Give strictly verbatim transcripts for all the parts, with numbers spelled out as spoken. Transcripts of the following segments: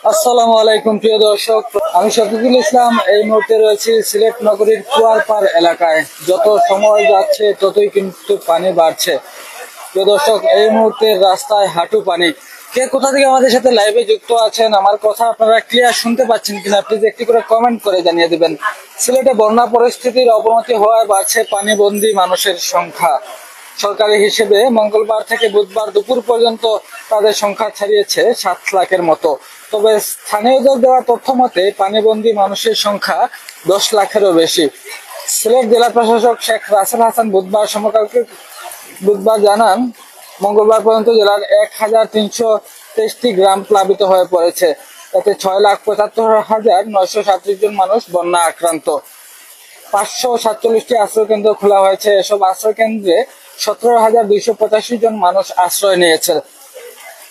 আসসালামু আলাইকুম প্রিয় দর্শক, আমি শফিকুল ইসলাম। এই মুহূর্তে রয়েছি সিলেট নগরীর কুয়ারপাড় এলাকায়। যত সময় যাচ্ছে ততই কিন্তু পানি বাড়ছে। প্রিয় দর্শক, এই মুহূর্তে রাস্তায় হাঁটু পানি। কে কোথা থেকে আমাদের সাথে লাইভে যুক্ত আছেন, আমার কথা আপনারা ক্লিয়ার শুনতে পাচ্ছেন কিনা, প্লিজ একটি করে কমেন্ট করে জানিয়ে দিবেন। সিলেটে বন্যা পরিস্থিতির অবনতি হওয়ায় বাড়ছে পানিবন্দী মানুষের সংখ্যা। সরকারি হিসেবে মঙ্গলবার থেকে বুধবার দুপুর পর্যন্ত তাদের সংখ্যা ছাড়িয়েছে সাত লাখের মতো। তবে স্থানীয়দের দেওয়া তথ্য মতে পানিবন্দী মানুষের সংখ্যা দশ লাখেরও বেশি। সিলেট জেলা প্রশাসক শেখ রাসেল হাসান বুধবার সমকালকে বুধবার জানান, মঙ্গলবার পর্যন্ত জেলার এক হাজার তিনশো তেইশটি গ্রাম প্লাবিত হয়ে পড়েছে। এতে ছয় লাখ পঁচাত্তর হাজার নয়শো সাতত্রিশ জন মানুষ বন্যা আক্রান্ত। পাঁচশো সাতচল্লিশটি আশ্রয় কেন্দ্র খোলা হয়েছে। এসব আশ্রয় কেন্দ্রে সতেরো হাজার দুইশো পঁচাশি জন মানুষ আশ্রয় নিয়েছে।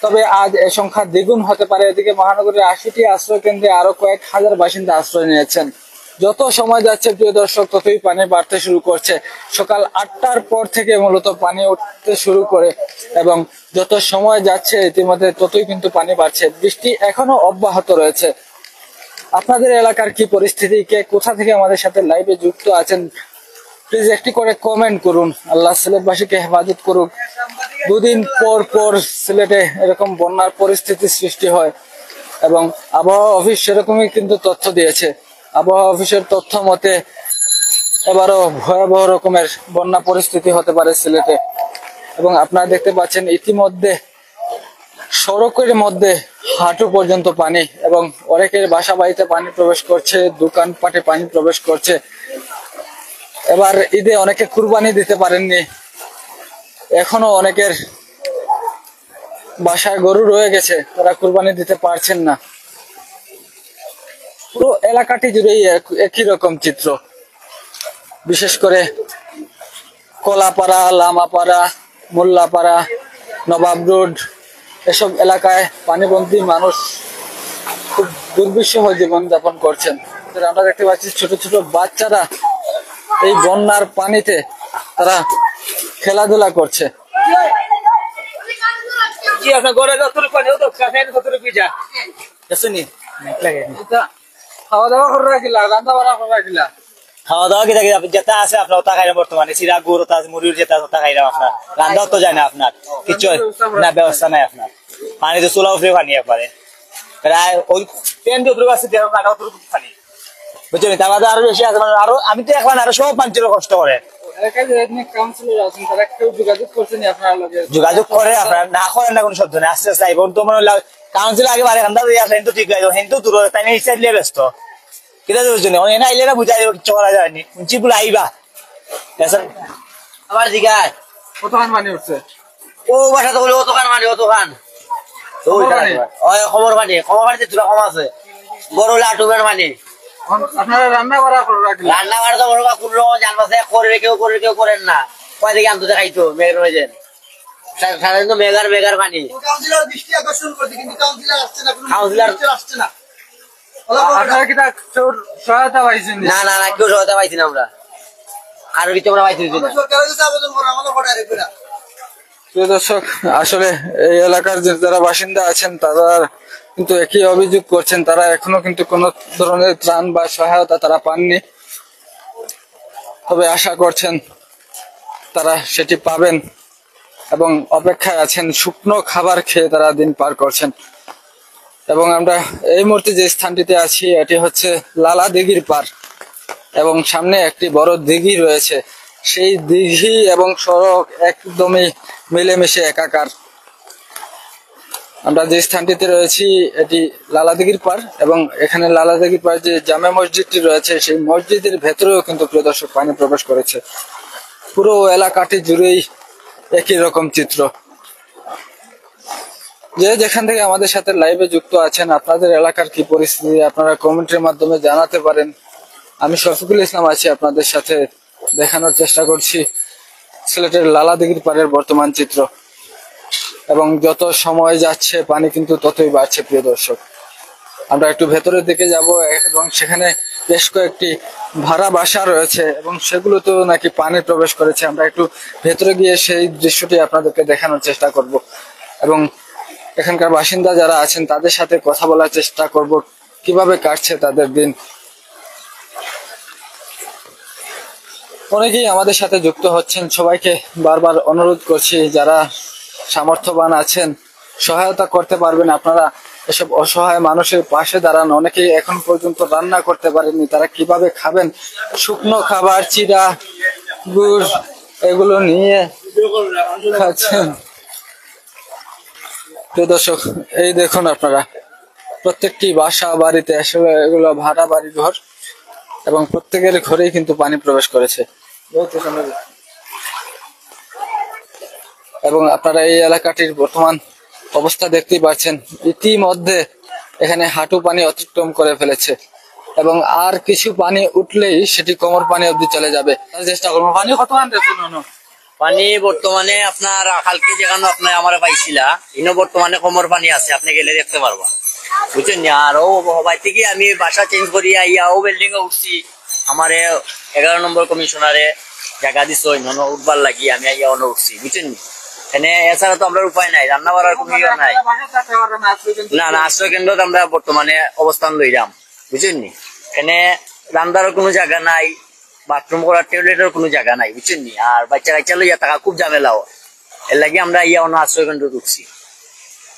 তবে আজ এ সংখ্যা দ্বিগুণ হতে পারে। এদিকে মহানগরীর আশিটি আশ্রয় কেন্দ্রে আরো কয়েক হাজার বাসিন্দা আশ্রয় নিয়েছেন। যত সময় যাচ্ছে প্রিয় দর্শক, ততই পানি বাড়তে শুরু করছে। সকাল আটটার পর থেকে মূলত পানি উঠতে শুরু করে এবং যত সময় যাচ্ছে ইতিমধ্যে ততই কিন্তু পানি বাড়ছে। বৃষ্টি এখনো অব্যাহত রয়েছে। আপনাদের এলাকার কি পরিস্থিতি, কে কোথা থেকে আমাদের সাথে লাইভে যুক্ত আছেন, প্লিজ একটি করে কমেন্ট করুন। আল্লাহ সিলেটবাসীকে হেফাজত করুক। দুদিন পর পর সিলেটে এরকম বন্যার পরিস্থিতি সৃষ্টি হয় এবং আবহাওয়া অফিস সেরকমই কিন্তু তথ্য দিয়েছে। আবহাওয়া অফিসের তথ্য মতে এবারও ভয়াবহ রকমের বন্যা পরিস্থিতি হতে পারে সিলেটে। এবং আপনারা দেখতে পাচ্ছেন ইতিমধ্যে সড়কের মধ্যে হাঁটু পর্যন্ত পানি এবং অনেকের বাসা বাড়িতে পানি প্রবেশ করছে, দোকানপাটে পানি প্রবেশ করছে। এবার ঈদে অনেকে কুরবানি দিতে পারেননি, এখনো অনেকের বাসায় গরু রয়ে গেছে, তারা কুরবানি দিতে পারছেন না। পুরো এলাকাটি জুড়েই এক- একই রকম চিত্র। বিশেষ করে কলাপাড়া, লামাপাড়া, মোল্লাপাড়া, নবাব রোড, এসব এলাকায় পানিবন্দী মানুষ খুব দুর্বিষহ জীবনযাপন করছেন। আমরা দেখতে পাচ্ছি ছোট ছোট বাচ্চারা এই বন্যার পানিতে তারা খেলাধুলা করছে। জি, আপনার ঘরে যতটুকু পানি, অতটুকু পানি, ততটুকু ভিজা। বুঝছেন নি? খাওয়া দাওয়া করে রাখিলা, রান্না বাড়া করে রাখিলা। খাওয়া দাওয়া কিতা কিতা যেটা আছে আপনার ওটা খাইলাম বর্তমানে, চিরা গুড় ওটা আছে, মুড়ির যেটা আছে ওটা খাইলাম আপনার। রান্নাও তো যায় না আপনার, কিচ্ছু হয় না, ব্যবস্থা নাই আপনার। পানি তো চুলা উপরে পানি একবারে, প্রায় ওই প্যান্ট যতটুকু আছে দেখো কাটা অতটুকু পানি, বুঝছেন? তার বাদে আরো বেশি আছে, মানে আরো আমি তো এখন আরো সব মানুষের কষ্ট করে। এলাকায় যে এথনিক কাউন্সিলর আছেন, তারা কেউ যোগাযোগ করছেন আপনার লগে? যোগাযোগ করে আপনার, না করেন না কোনো শব্দ নেই। আস্তে আস্তে আইব। তো মানে কাউন্সিল আগে বারে কান্দা দিয়ে আসলে কিন্তু ঠিক লাগে, কিন্তু দূর তাই এই সাইড নিয়ে ব্যস্ত। কিতা বুঝছো না? এনে আইলে না বুঝা যাবে, কিচ্ছু করা যায়নি। শুনছি বলে আইবা। আবার জিগায়। কতখান পানি উঠছে? ও বাসা তো বলে অতখান পানি, অতখান। ওই খবর পানি? ওই খবর পানি, খবর পানিতে তোরা কম আছে। বড় লাটুমের পানি। আপনারা রান্না বাড়া করে রাখলেন? রান্না বাড়া তো বড় বা কোনো রকম জানবাসে করে, কেউ করে, কেউ করেন না। কয় দেখি আনতে দেখাইতো, মেঘের হয়ে যায়। সারা- সারাদিন তো মেঘ আর মেঘ আর পানি। কাউন্সিলর দৃষ্টি আকর্ষণ করছে, কিন্তু কাউন্সিলর আসছে না, কোনো কাউন্সিলর মিনিস্টার আসছে না। আপনারা কি তা কেউ সহায়তা পাইছেন? না, না, না, কেউ সহায়তা পাইছি না আমরা। কারো কিছু আমরা পাইছি না। সরকারের কাছে আবেদন করা, আমাদের ভোট আরেক বেলা। প্রিয় দর্শক, আসলে এই এলাকার যে যারা বাসিন্দা আছেন তারা কিন্তু একই অভিযোগ করছেন, তারা এখনো কিন্তু কোনো ধরনের ত্রাণ বা সহায়তা তারা পাননি। তবে আশা করছেন তারা সেটি পাবেন এবং অপেক্ষায় আছেন, শুকনো খাবার খেয়ে তারা দিন পার করছেন। এবং আমরা এই মুহূর্তে যে স্থানটিতে আছি এটি হচ্ছে লালা দিঘির পার এবং সামনে একটি বড় দিঘি রয়েছে। সেই দিঘি এবং সড়ক একদমই মিলেমিশে একাকার। আমরা যে স্থানটিতে রয়েছি এটি লালাদিঘির পার এবং এখানে লালাদিঘির পার যে জামে মসজিদটি রয়েছে সেই মসজিদের ভেতরেও কিন্তু প্রিয় দর্শক পানি প্রবেশ করেছে। পুরো এলাকাটি জুড়েই একই রকম চিত্র। যে যেখান থেকে আমাদের সাথে লাইভে যুক্ত আছেন, আপনাদের এলাকার কি পরিস্থিতি আপনারা কমেন্টের মাধ্যমে জানাতে পারেন। আমি শফিকুল ইসলাম আছি আপনাদের সাথে, দেখানোর চেষ্টা করছি সিলেটের লালাদিঘির পাড়ের বর্তমান চিত্র। এবং যত সময় যাচ্ছে পানি কিন্তু ততই বাড়ছে প্রিয় দর্শক। আমরা একটু ভেতরের দিকে যাব এবং সেখানে বেশ কয়েকটি ভাড়া বাসা রয়েছে এবং সেগুলোতেও নাকি পানি প্রবেশ করেছে। আমরা একটু ভেতরে গিয়ে সেই দৃশ্যটি আপনাদেরকে দেখানোর চেষ্টা করব। এবং এখানকার বাসিন্দা যারা আছেন, তাদের সাথে কথা বলার চেষ্টা করব, কিভাবে কাটছে তাদের দিন। অনেকেই আমাদের সাথে যুক্ত হচ্ছেন, সবাইকে বারবার অনুরোধ করছি, যারা সামর্থ্যবান আছেন, সহায়তা করতে পারবেন, আপনারা এসব অসহায় মানুষের পাশে দাঁড়ান। অনেকেই এখন পর্যন্ত রান্না করতে পারেননি, তারা কিভাবে খাবেন? শুকনো খাবার, চিড়া, গুড়, এগুলো নিয়ে খাচ্ছেন। প্রিয় দর্শক, এই দেখুন আপনারা, প্রত্যেকটি বাসা বাড়িতে আসলে এগুলো ভাড়া বাড়ি ঘর, এবং প্রত্যেকের ঘরেই কিন্তু পানি প্রবেশ করেছে। এবং আপনারা এই এলাকাটির বর্তমান অবস্থা দেখতেই পাচ্ছেন, ইতিমধ্যে এখানে হাঁটু পানি অতিক্রম করে ফেলেছে, এবং আর কিছু পানি উঠলেই সেটি কোমর পানি অবধি চলে যাবে। তার চেষ্টা করবো। পানি কতখান দেখুন? পানি বর্তমানে আপনার কালকে যেখানে আপনার আমারে পাইছিলা, ইনো বর্তমানে কোমর পানি আছে, আপনি গেলে দেখতে পারবা, বুঝছেন নি? আর ও হবাই থেকে আমি বাসা চেঞ্জ করি আইয়া ও বিল্ডিং এ উঠছি, আমারে এগারো নম্বর কমিশনারে জায়গা দিছে, অন্য উঠবার লাগি আমি আইয়া অন্য উঠছি, বুঝছেন নি? এনে এছাড়া তো আমরা উপায় নাই, রান্না বাড়ার কোনো ইয়ে নাই। না, না, আশ্রয় কেন্দ্র আমরা বর্তমানে অবস্থান লইলাম, বুঝছেন নি? এনে রান্নারও কোনো জায়গা নাই, বাথরুম করার টয়লেটের কোনো জায়গা নাই, বুঝছেন নি? আর বাচ্চা কাচ্চা লইয়া থাকা খুব ঝামেলা হয়, এর লাগি আমরা ইয়া অন্য আশ্রয় কেন্দ্র ঢুকছি,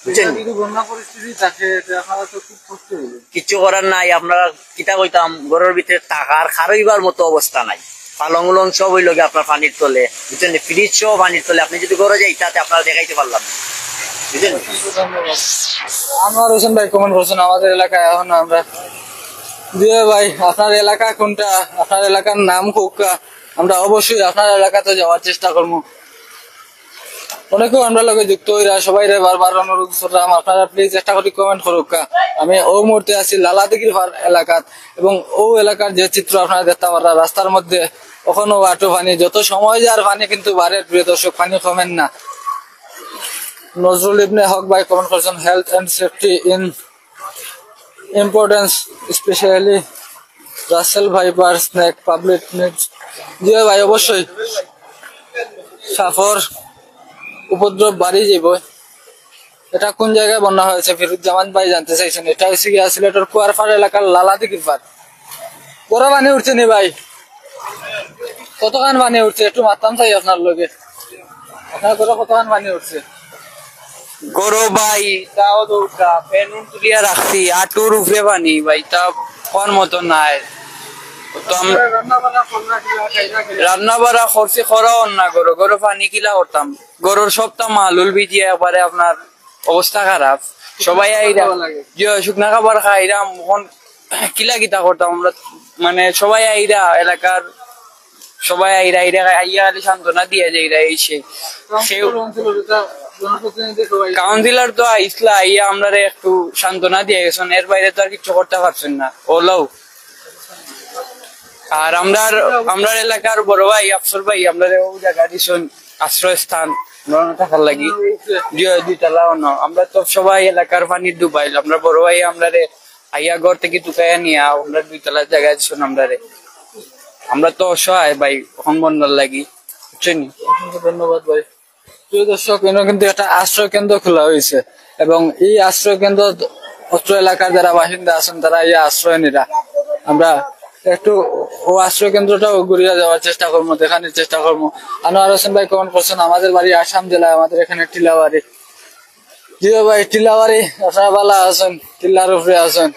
বুঝছেন নি? যদি বন্যা পরিস্থিতি থাকে, তো আপনারা তো খুব কষ্ট হইবে। কিচ্ছু করার নাই, আপনারা কিতা কইতাম, ঘরের ভিতরে থাকার খারইবার মতো অবস্থা নাই, পালং উলং সব হইল গিয়া আপনার পানির তলে, বুঝছেন নি? ফ্রিজ সহ পানির তলে, আপনি যদি ঘরে যাইতা তে আপনারা দেখাইতে পারলাম না, বুঝছেন নি? ধন্যবাদ। আনোয়ার হোসেন ভাই কমেন্ট করছেন, আমাদের এলাকায় এখন আমরা, জি ভাই, আপনার এলাকা কোনটা, আপনার এলাকার নাম কোকা, আমরা অবশ্যই আপনার এলাকাতে যাওয়ার চেষ্টা করবো। অনেকেও আমরা লগে যুক্ত হইরা, সবাইরে বারবার অনুরোধ করলাম, আপনারা প্লিজ একটা করে কমেন্ট করুক্কা। আমি ও মুহূর্তে আছি লালাদিঘির পার এলাকাত, এবং ও এলাকার যে চিত্র আপনারা দেখতে পাররা, রাস্তার মধ্যে এখনো আটু পানি, যত সময় যার পানি কিন্তু বাড়ে, প্রিয় দর্শক, পানি কমেন না। নজরুল ইবনে হক ভাই কমেন্ট করছেন, health and safety in importance, specially Russell Viper snake public needs। জি ভাই, অবশ্যই সাপর উপদ্রব বাড়ি যাইব। এটা কোন জায়গায় বন্যা হয়েছে, ফিরুজ জামান ভাই জানতে চাইছেন। এটা হচ্ছে গিয়া সিলেটের কুয়ারপাড় এলাকার লালাদিঘির পার। বড় পানি উঠছে নি ভাই? কতখান পানি উঠছে? একটু মাততাম চাই আপনার লগে। আপনার ঘরো কতখান পানি উঠছে? ঘরো ভাই, তাও তো উঠা, ফ্যান উন তুলিয়া রাখছি, আটুর উপরে পানি ভাই, তা কোন মতো নাই। তো আম-, রান্না বাড়া করছি, করা অন না ঘরো, ঘরো পানি কিলা করতাম, ঘরর সবটা মালুল ভিজিয়া একবারে আপনার অবস্থা খারাপ। সবাই আইরা, জি, শুকনা খাবার খাইরাম, এখন কিলা কিতা করতাম আমরা, মানে সবাই আইরা এলাকার সবাই আইরা, আইরা, আইয়া খালি সান্ত্বনা দিয়া যাইরা, এই সেই। কাউন্সিলর তো আইসলা, আইয়া আমরারে একটু সান্ত্বনা দিয়া গেছেন, এর বাইরে তো আর কিছু করতে পারছেন না। ওলাও। আর আমরার, আমরার এলাকার বড় ভাই, আফসর ভাই, আমরারে ও জায়গা দিছেন, আশ্রয়স্থান, আমরা থাকার লাগি। দুই, দুইতলা অনো। আমরা তো সবাই এলাকার পানি ডুবাইল, আমরা বড় ভাই আমরারে আইয়া ঘর থেকে তুকাইয়া নিয়া আমরা দুইতলা জায়গা দিছেন আমরারে। আমরা তো অসহায় ভাই, এখন বন্যার লাগি, বুঝছেন নি? অসংখ্য ধন্যবাদ ভাই। প্রিয় দর্শক, এনে কিন্তু একটা আশ্রয় কেন্দ্র খোলা হয়েছে, এবং এই আশ্রয় কেন্দ্র অত্র এলাকার যারা বাসিন্দা আছেন, তারা এই আশ্রয় নিরা। আমরা একটু ও আশ্রয় কেন্দ্রটাও ঘুরিয়া যাওয়ার চেষ্টা করবো, দেখানোর চেষ্টা করবো। আনোয়ার হোসেন ভাই কমেন্ট করছেন, আমাদের বাড়ি আসাম জেলায়, আমাদের এখানে টিলাবাড়ি। জি ভাই, টিলাবাড়ি, আপনারা ভালা আছেন, টিলার উপরে আছেন।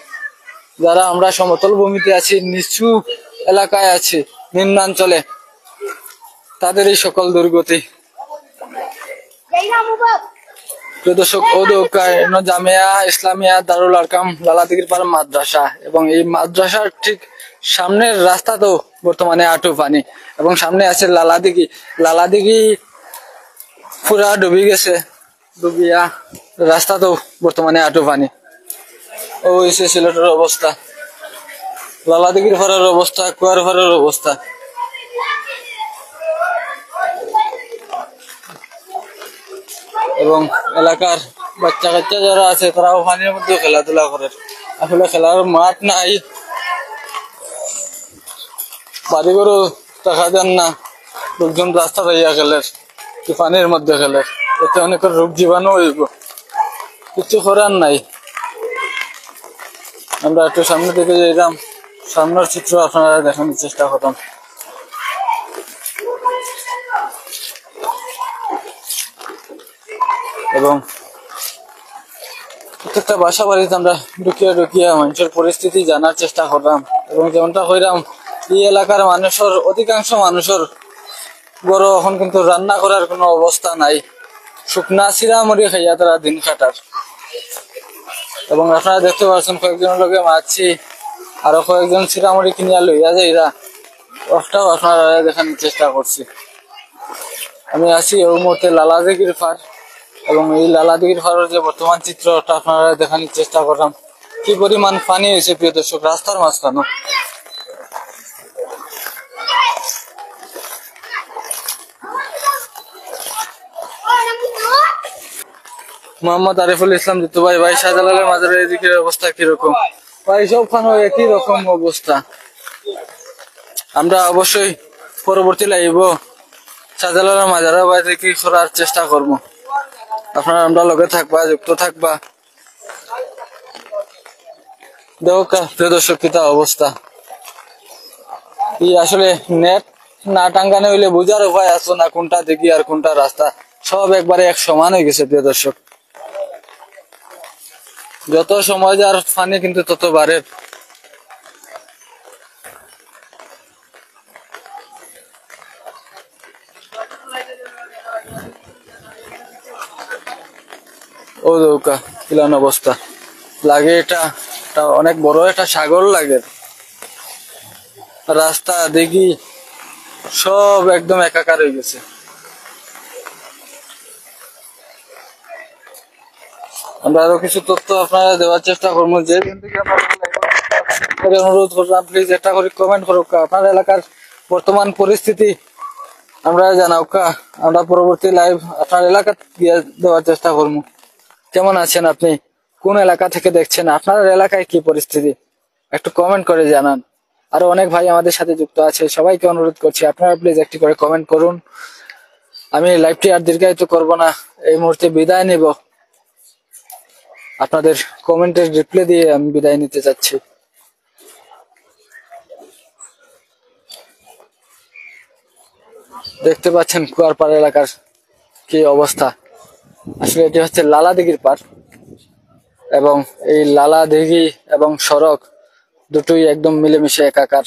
যারা আমরা সমতল ভূমিতে আছি, নিচু এলাকায় আছি, নিম্নাঞ্চলে, তাদের এই সকল দুর্গতি। প্রিয় দর্শক, ও দৌকা এনো জামিয়া ইসলামিয়া দারুল আরকাম লালাদিঘির পাড় মাদ্রাসা, এবং এই মাদ্রাসার ঠিক সামনের রাস্তা তো বর্তমানে আটু পানি, এবং সামনে আছে লালাদিঘি। লালাদিঘি পুরা ডুবি গেছে, ডুবিয়া রাস্তা তো বর্তমানে আটু পানি। ও হইছে সিলেটের অবস্থা, লালাদিঘির পাড়ের অবস্থা, কুয়ার পাড়ের অবস্থা। এবং এলাকার বাচ্চা কাচ্চা যারা আছে, তারাও পানির মধ্যে খেলাধুলা করে। আসলে খেলার মাঠ নাই, বাড়িঘরও দেখা যার না, লোকজন রাস্তা পাইয়া খেলের, কি পানির মধ্যে খেলের, এতে অনেকের রোগ জীবাণু হইব। কিছু করার নাই। আমরা একটু সামনের দিকে যাইলাম, সামনের চিত্র আপনারা দেখানোর চেষ্টা করতাম। এবং প্রত্যেকটা বাসা বাড়িতে আমরা ঢুকিয়া ঢুকিয়া মানুষের পরিস্থিতি জানার চেষ্টা করলাম। এবং যেমনটা কইলাম, এই এলাকার মানুষের, অধিকাংশ মানুষের ঘরো এখন কিন্তু রান্না করার কোনো অবস্থা নাই, শুকনা চিরামুড়ি খাইয়া তারা দিন কাটার। এবং আপনারা দেখতে পাচ্ছেন, কয়েকজনের লগে মাতছি, আরো কয়েকজন চিরামুড়ি কিনিয়া লইয়া যাইরা, ওটাও আপনারা দেখানোর চেষ্টা করছি। আমি আছি এই মুহূর্তে লালাদিঘির পার, এবং এই লালাদিঘির পাড়ের যে বর্তমান চিত্র, ওটা আপনারা দেখানোর চেষ্টা করলাম। কি পরিমাণ পানি হয়েছে, প্রিয় দর্শক, রাস্তার মাঝখানে। মোহাম্মদ আরিফুল ইসলাম জিতু ভাই, ভাই শাহজালালের মাজারের এদিকের অবস্থা কিরকম? ভাই, সবখানে একই রকম অবস্থা। আমরা অবশ্যই পরবর্তী লাইভও শাহজালালের মাজারের বাইরে কি করার চেষ্টা করবো। আপনারা আমরা লগে থাকবা, যুক্ত থাকবা। দেখো কা, প্রিয় দর্শক, কিতা অবস্থা। ই আসলে নেট না টাঙ্গানো হইলে বুঝার উপায় আছে না, কোনটা দিঘি আর কোনটা রাস্তা, সব একবারে এক সমান হয়ে গেছে, প্রিয় দর্শক। যত সময় যার পানি কিন্তু তত বাড়ে। ও দৌকা, কিলান অবস্থা লাগে এটা, এটা অনেক বড় একটা সাগর লাগে। রাস্তা দিঘি সব একদম একাকার হয়ে গেছে। আমরা আরো কিছু তথ্য আপনারা দেওয়ার চেষ্টা করবো। যে দিন থেকে আমরা live এ অনুরোধ করলাম, প্লিজ একটা করে কমেন্ট করুক, আপনার এলাকার বর্তমান পরিস্থিতি আমরা জানাউক্কা। আমরা পরবর্তী লাইভ আপনার এলাকা গিয়ে দেওয়ার চেষ্টা করবো। কেমন আছেন আপনি, কোন এলাকা থেকে দেখছেন, আপনার এলাকায় কি পরিস্থিতি, একটু কমেন্ট করে জানান। আরো অনেক ভাই আমাদের সাথে যুক্ত আছে, সবাইকে অনুরোধ করছি, আপনারা প্লিজ একটি করে কমেন্ট করুন। আমি লাইভটি আর দীর্ঘায়িত করব না, এই মুহূর্তে বিদায় নিব। আপনাদের কমেন্টের রিপ্লাই দিয়ে আমি বিদায় নিতে চাচ্ছি। দেখতে পাচ্ছেন কুয়ারপাড় এলাকার কি অবস্থা। আসলে এটি হচ্ছে লালাদিঘির পাড়, এবং এই লালাদিঘি এবং সড়ক দুটোই একদম মিলেমিশে একাকার।